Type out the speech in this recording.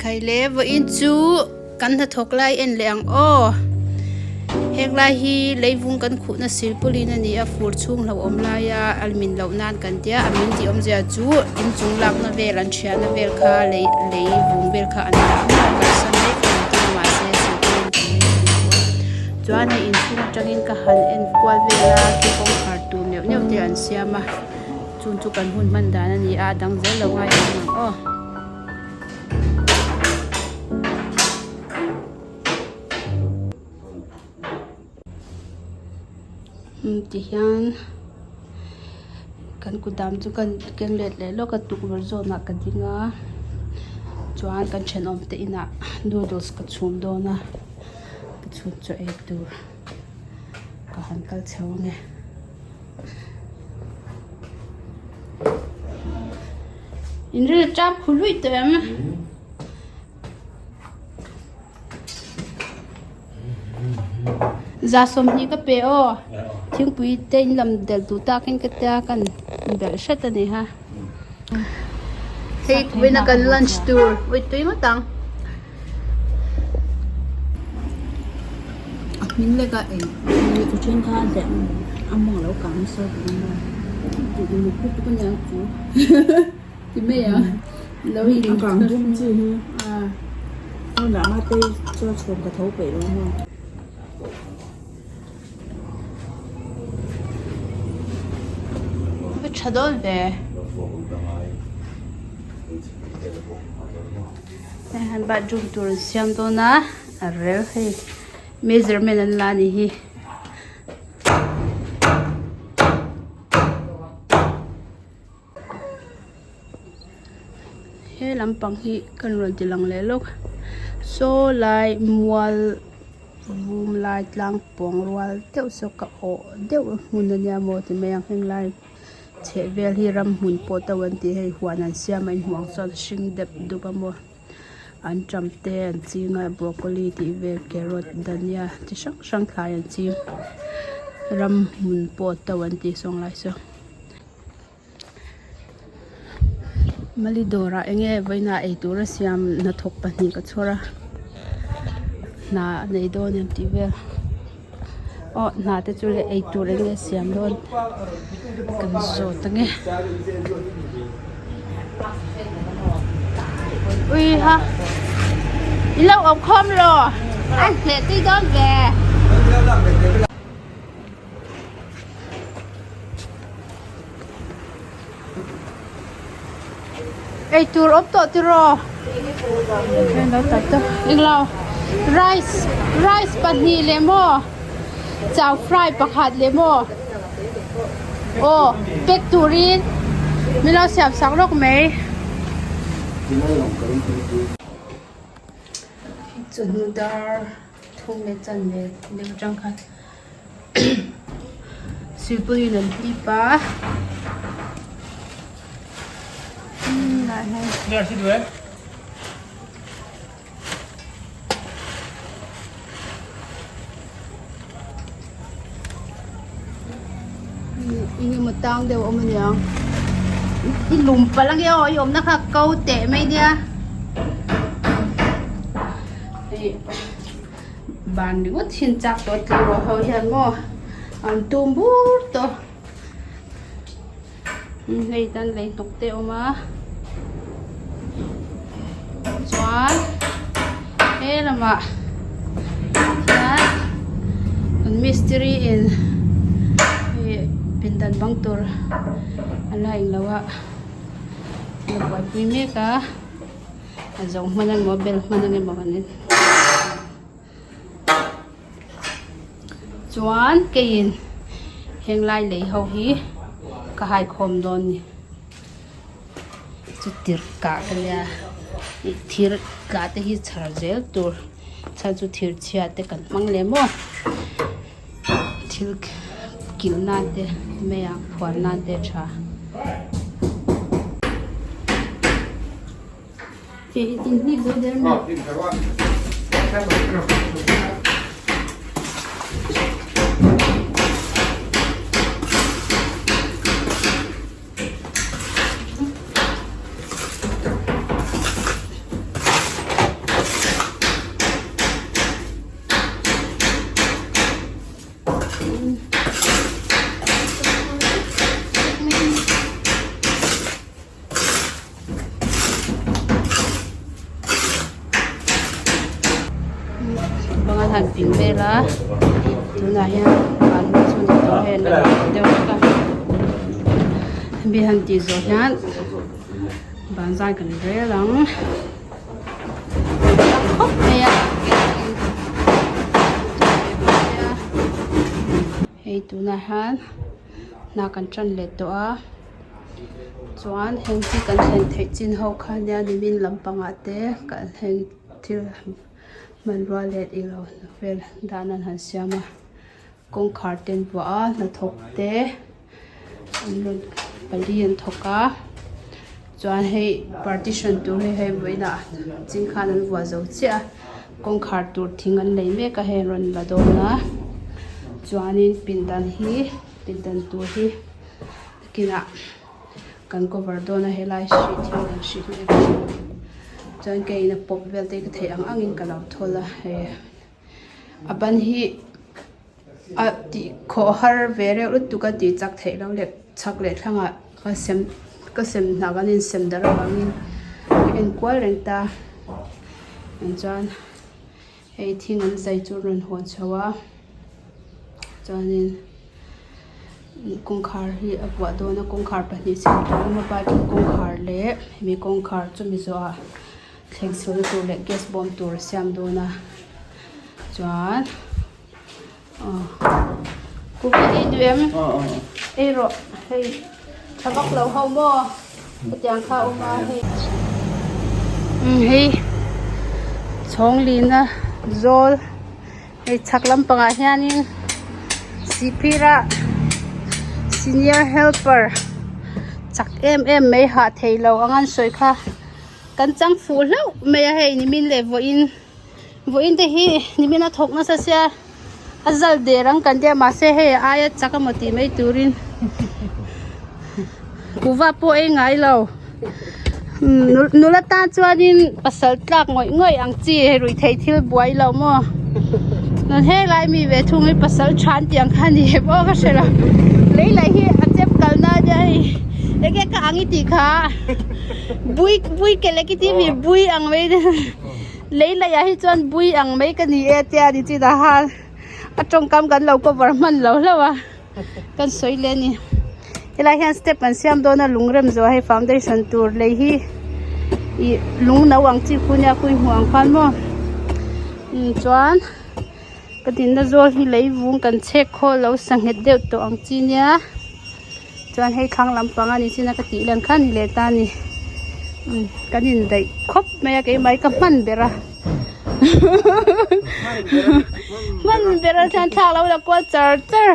Khai le vawiin chu kan hnathawk lai en leh ang aw. Heng lai hi leivung kan khuhna silpawlin a ni a, fur chhung hlauhawm laia a min loh nan kan tia a min tih awmzia chu inchung lakna vel an thiahna vel kha lei leivung vel kha an dah mai a kalsan daih kan tia mahse silpawlin kan nei thei lo a chuan hei inchhung atangin ka han en kual vel a khi kawngkhar tur neuh neuh te an siam a chung chu kan hun hman dan a ni a a dang zel lo ngai ang ang aw. Tihian kan kut dam chu kan keng let leh lawk a tukverh zawnah ka ding a chuan kan thenawm te inah noodles ka chhum dawn a ka chhum chaw ei tur ka han kal chho ange. In ril tap khu hlui tawh em? Za sawmhnih ka pe aw. Thingpui te in lam del duh takin ka tia kan belh hret a ni ha. Hei kumin a kan lunch tur ui tui ngawt ang. A hming lek a ei ka then kha a deh a mawng lo kang nasa tih a mak lutuk a nia chu ti mai a lo in a kang dum chi hi hmunah mate chaw chhum ka tho peih lo maw. Va tha dawn ve. Hei han bathroom tur an siam dawn a a rel hei measurement an la a nih hi. He lampang hi kan rawn ti lang leh lawk saw lai mual vum lai tlang pawng rual deuh saw ka awh deuh hmun ania maw ti mai ang heng lai chheh vel hi ramhmun pawh to an tih hei huan an siam a inhmuh ang chuan hring dep dup a maw anṭam te an ching a broccoli tih vel carrot dhania chi hrang hrang thlai an ching ramhmun pawh to an tih sawn lai saw. Mali dawrah eng nge vawiinah eitur a siam hnathawk pahnih ka chhawr a hna a nei dawn em tih vel aw hna te chu leh eitur eng nge a siam dawn kan zawt ang e ui ha in lo awm khawm lo a hneh tui dawn ve. Eitur awm tawh tiraw englo rice rice pahnih leh maw chow fry pakhat leh maw aw pack turin min lo siam sak lawk mai. Chawhnu dar thum leh chanve deuh atang khan. Silpawlin an hlip a eng emaw tang deuh a awm aniang i lum palh ange aw i awmna kha ko teh mai nia hei. Ban ringawt hian chak tawh tleirawl ho hian maw an tum bur tawh hei tan lei hnawk te a awm a chuan he lamah hian an mistiri in hei pindan bang tur a la englo a a buaipui mek a. A zo hman ang emaw bel hman ang emaw kan en chuan keiin heng lai lei ho hi ka hai khawm dawn ni chu tir kah ka nia ih thir tlah te hi chhar zel tur chhan chu thir chhia te kan hmang leh maw thil kilh nan te mai a phuar nan te a tha. han ping vel a tunah hian van hun chu ni tawh hei an lo deuh vek a hemi han tih zawh hian ban zan kan rel ang khawp mai a hei tunah hian hna kan tan leh tawh a chuan heng hi kan thlen theih chin ho kha nia nimin lampangah te kan heng thil hmanrua leh ilo vel dan an han siam a kawngkhar te an vuah a hnathawk te an rawn pali an thawk a chuan hei partition tur hi hei vawiinah ching khan an vuah zo chiah a kawngkhar tur thing an lei mek a hei an rawn la dawn a chuanin pindan hi pindan tur hi nakinah kan cover dawn a helai hrih thil kan hrih mek a chuan keiin a pawp vel te ka theih ang angin ka lo thawl a hei a ban hi a tih khawh har ve reuh lutuk a tih chak theih loh leh chhak leh thlangah ka sem ka sem hna kan insem darh avangin ka en kual reng ta chuan hei thing an zai chu a rawn hawn chho a chuanin kawngkhar hi a vuah dawn a kawngkhar pahnih siam tur a awm a bathroom kawngkhar leh hemi kawngkhar chumi zawhah thleng silna tur leh gas bawm tur a siam dawn a chuan aw kuhva ei duh em ei rawh hei tha vak lo ho maw hetiang kha a awm a hei umm hei chhawng lina zawl hei chhak lampangah hianin sihphir ah senior helper chak em em mai hah theilo ang an sawi kha. Kan chang fuh hlauh mai a hei nimin leh vawiin vawiin te hi nimin a thawk nasa sia a zal der ang kan tia mahse hei a aia chak emaw tih mai turin kuhva pawh ei ngai lo nula tan chuanin pasal tlak ngawih ngawih ang chi hei ruih theih thil buai lo maw chuan helai mi ve thung hi pasal than tih ang kha a ni em aw ka hre lo lei lah hi a chep kalna ania hei enge ka ang i tih kha. Bui bui ke lek i ti mi bui ang mai lei lei ah hi chuan bui ang mai ka ni e tia ni chin ah khan a tawngkam kan lo cover hman lo hlauh a kan sawi leh a ni helai hian step an siam dawn a lung rem zawh a hei foundation tur lei hi ih lung no ang chi khu nia khawi hmuh ang khan maw chuan ka dinna zawl hi lei vung kan chhek khawl lo sanghet deuh tawh ang chi nia. Chuan hei thlang lampang a ni chin a ka tih lan kha a ni leh ta a ni kan indaih khawp mai a keimah hi ka hman ber a hman ber a chuan thla a lo la kual char char.